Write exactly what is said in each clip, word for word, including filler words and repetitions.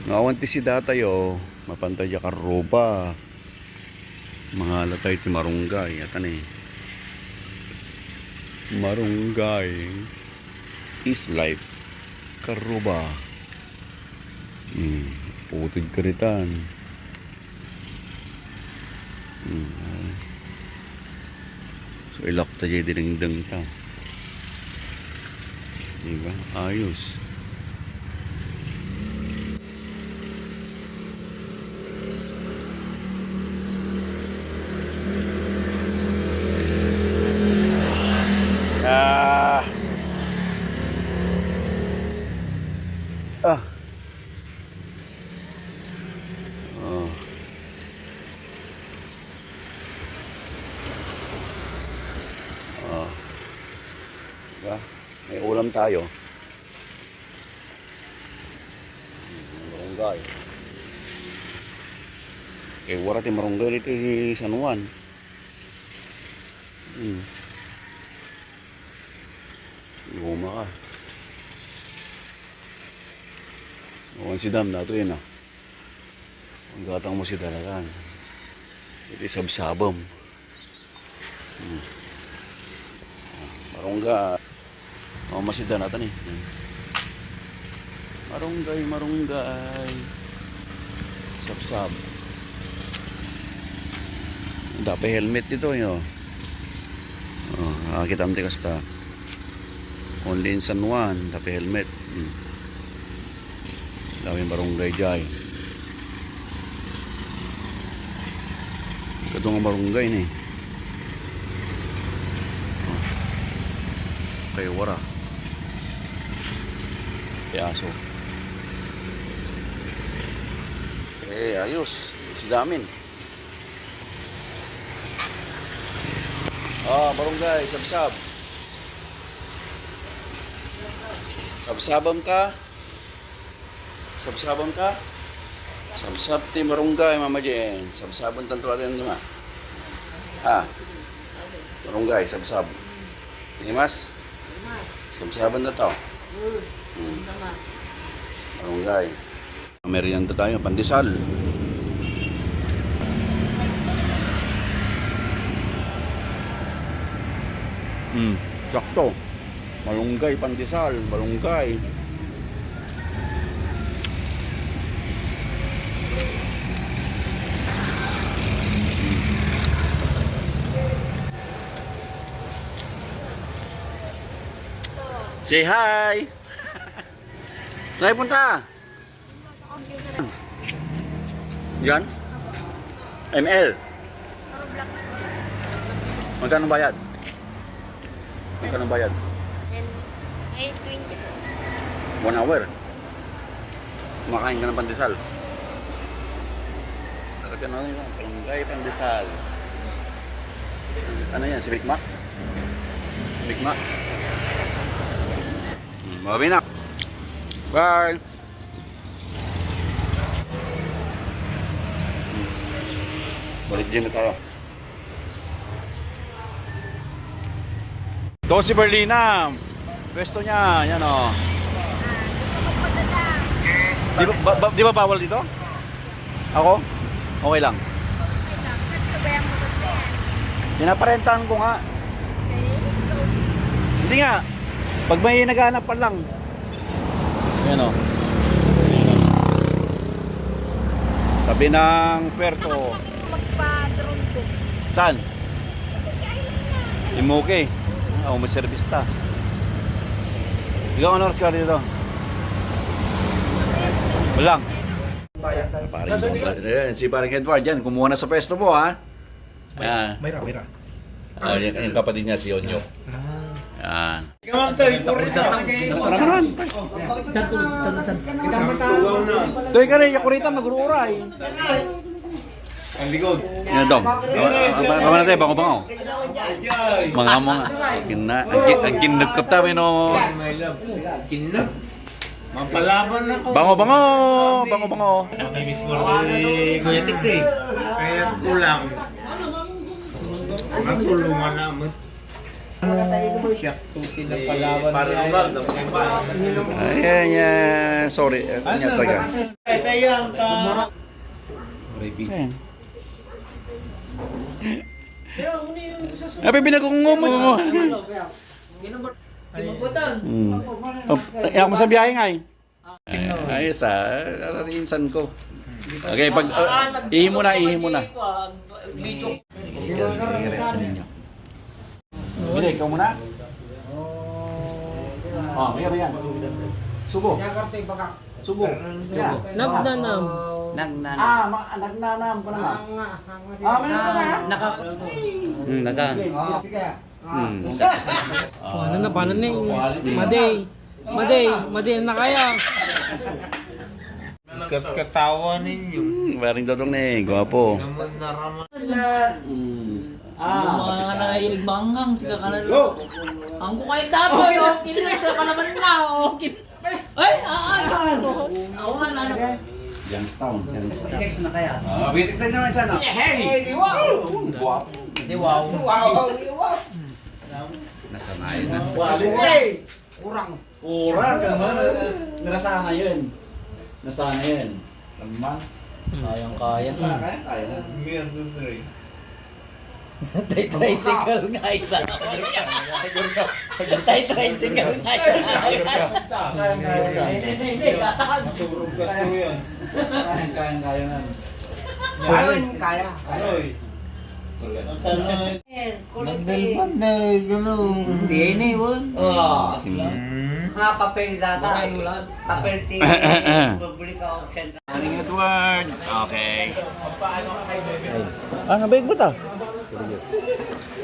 No awan ti sidatayo, mapanta diay karruba. Mangalatay ti marunggay. Atan ni. Marunggay is life. Karruba. Hmm. Putid karitan. Hmm. So, ilak ta diay dinengdeng ta. Diba? Ayos. Ah. Ah. Oh. Oh. Diba? May ulam tayo. Marunggay. Kay wara ti marunggay ditoy San Juan. Hmm. Guma ka. Awan sidam, datoyen, ah. Ang gatang mo si dalagan. Iti sabsabem. Hmm. Marunggay. Oh, masidan ata ni. Hmm. Marunggay, marunggay. Sabsab. Dapat helmet dito, yo. Oh, nakakita mo ti kasta. Only in San Juan, dapat helmet. Hmm. Daming marunggay diay. Kadua nga marunggay ni. Oh. Kay wara. Ti aso. Eh, ayos. Sidamin. Ah, marunggay, sabsab. Sabsabam ka? Sabsabam ka? Sabsab ti marunggay, Mama Jen. Sabsabam tanto atin, di ba? Ah. Marunggay, sabsab. Ni Mas? Sabsabam na to. Hmm. Marunggay. Merienda tayo, pandesal. Hmm, sakto. Malunggay, pandesal, malunggay. Say hi! Saan punta? Yan? M L. Magkano bayad? Magkano bayad? Ten, eh, twenty po. One hour? Kumakain ka ng pandesal? Sarap yan, ano yun? Palunggay, pandesal. Ano yan? Si Big Mac? Big Mac? Hmm, mga binak. Bye! Balik din na tayo. Ito si Berlina. Pwesto niya, yan o. Di ba, ba, ba- di ba bawal dito? Ako? Okay lang. Pinaparentahan ko nga. Hindi nga. Pag may naghahanap pa lang. Ayan o. Tabi ng puerto. Magpa-drone ko. Saan? Imuke. O, may service ta. Ikaw, ano oras ka dito? Walang. Paring Edward. Ayan, si Paring Edward yan. Kumuha na sa pwesto mo, ha? Ayan. Mayra, Mayra. Ah, yan, yung kapatid niya, si Onyo. Ah. Yan. Ikaw ang tayo, Korea. Nasarapan. Toy ka rin, yakurita, mag-uuray. Ang likod. Yan, Dong. Kaman natin, bango-bango. Mga mo nga. Kina, ang kin-, ang kinagkap tayo, no? My love. Kinap. Mapalaban ako. Bango, bango! Bango, bango! Kami mismo ni Kuya Tix eh. Kaya kulang. Matulungan naman. Siya, to pinapalaban. Pare niya. Ronald, ang mga Ayan, yan. Sorry. Ano yan talaga? Ayan ka. Saan? Abi, binagong mo mo. Hmm. Oh, eh, ako sa biyahe nga eh. Ay, ayos ah. Ano, insan ko. Okay, pag, ah, ihimo na, ihimo na. Sige, ikaw muna. Oh, ayan, ayan. Subo. Subo. Nagnanam. Nagnanam. Ah, ma-, nagnanam ko naman. Ah, meron ka na? Naka- Hmm, nagan. Sige, sige. Hmm. Paano na, paano na eh? Maday. Maday. Maday na kaya. Kat-, katawa ninyo. Hmm, paring Dodong ni, gwapo. Naman naraman. Hmm. Ah, mga na ilig bangang, sika ka na. Go! Ang kukay dati, oh, kinita ka naman na, oh. Ay, ah, ah, ah. Ako nga na. Youngstown. Youngstown. Text na kaya. Ah, bitik tayo naman siya, no? Hey! Hey, di wow! Guwapo. Di wow. Wow, di wow. Nasanayan na. Quality. Hey! Kurang. Kurang ka naman. Nasanayan. Nasanayan. Naman. Kayang-kaya. Kayang-kaya na. Hindi, ang tutuloy. Tay tricycle nga isa. Tay tricycle nga isa. Kaya, kaya, kaya. Hindi, hindi, hindi, hindi. Naturog ka to yan. Kaya, kaya, kaya na. Ayun, kaya. Ano eh? Ang tanong eh. Mandal pa na, ano? Hindi, ini, Won. Oh. Hmm. Mga papel data. Wala, wala. Papel T V, public auction. Morning, Edward. Okay. Ah, nabayag mo ta?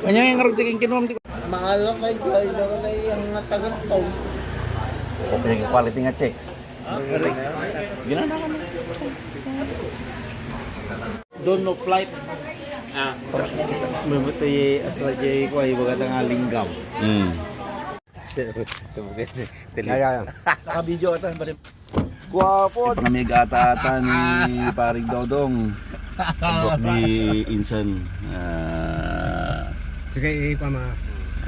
Kanya yung ngarag tiging kinuha mo, di ko. Mahal lang kay Joy, daw na yung natagan ko. Okay, quality nga checks. Ah, okay. Ginana ka na. Don't know flight. Ah. Mamatay asla jay ko ay baga tanga linggam. Hmm. Sumukin. Kaya, kaya. Naka-video ata, pare. Guwapo. Ito kami gata-ata ni Paring Dodong. Ni Insan. Ah. Sige, ipa ma.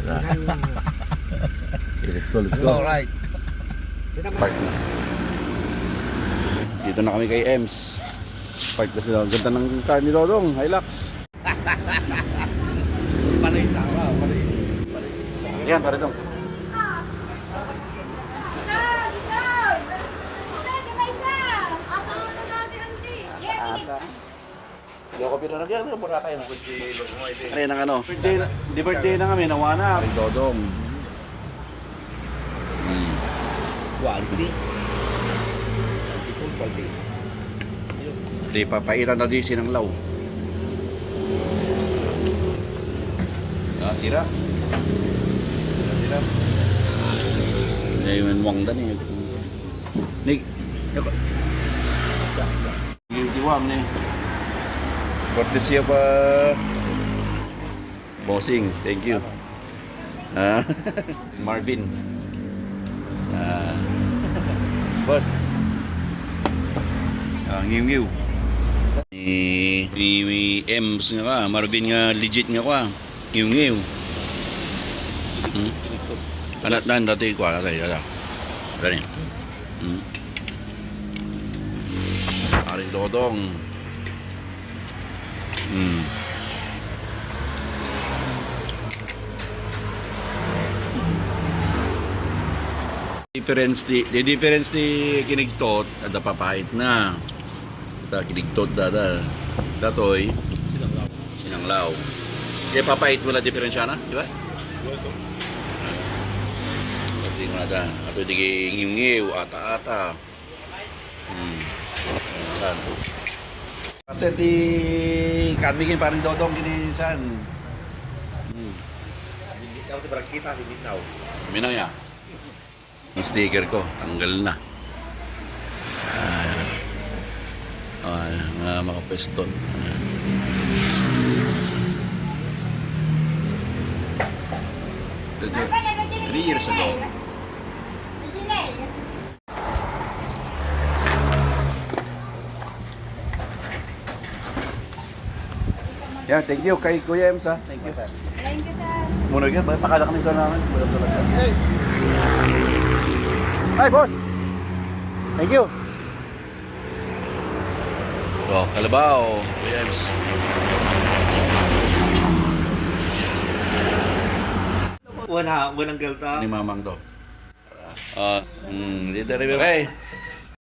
Ala. Insan, ah. Okay, let's go, let's go. Alright. Park na. Dito na kami kay Ems. Park na sila. Ang ganda ng car ni Dodong. Hilux. Pare, isa ka, pare. Pare. Yan, pare, dong. Ikaw, ikaw. Ikaw, ikaw, isa. Ata, ata, ata, ata. Yes, sige. Ata. Hindi ako pinanagyan, ano, mura tayo, no? Kasi, ano, ang ano? Birthday na, di birthday na kami, nawa na. Ay, Dodong. Hmm. Quality. Quality, quality. Di papaitan na di sinanglaw. Ah, tira. Tira, tira. Ay, man, wangdan eh. Nick, yako. Yung diwam ni. Courtesy of, uh, Bossing. Thank you. Ah, Marvin. Ah. Boss. Ah, ngiw-ngiw. Ni, ni, ni Ems nga ka, Marvin nga legit nga ka. Ngiw-ngiw. Hmm? Anak dan dati ko, ala tayo, ala. Gani. Hmm. Paring Dodong. Hmm. Difference di, di difference di kinigtot, ada papait na. Ita kinigtot dada. Datoy. Sinanglaw. Kaya papait wala diferensya na, di ba? Wala to. Pati mo na ta. Ato di ngiw-ngiw, ata-ata. Hmm. Saan? Kasi ti kanmi kin Paring Dodong kini saan? Hmm. Hindi na ako barangkita, hindi na ako. Minaw ya. Ang sticker ko, tanggal na. Ah, ah, mga, mga pwesto. Ah. Ito, three years ago. Yeah, thank you kay Kuya Ems, ha. Thank you. Thank you, sir. Muna yun, pakala kami doon namin. Wala talaga. Hey! Hi, boss! Thank you. Oh, Calabao, Williams. Wala, walang galta. Ni Mamang to. Ah, mm, dito rin, okay.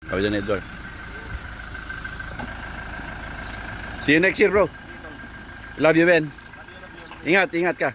Kami dyan, Edward. See you next year, bro. Love you, Ben. Ingat, ingat ka.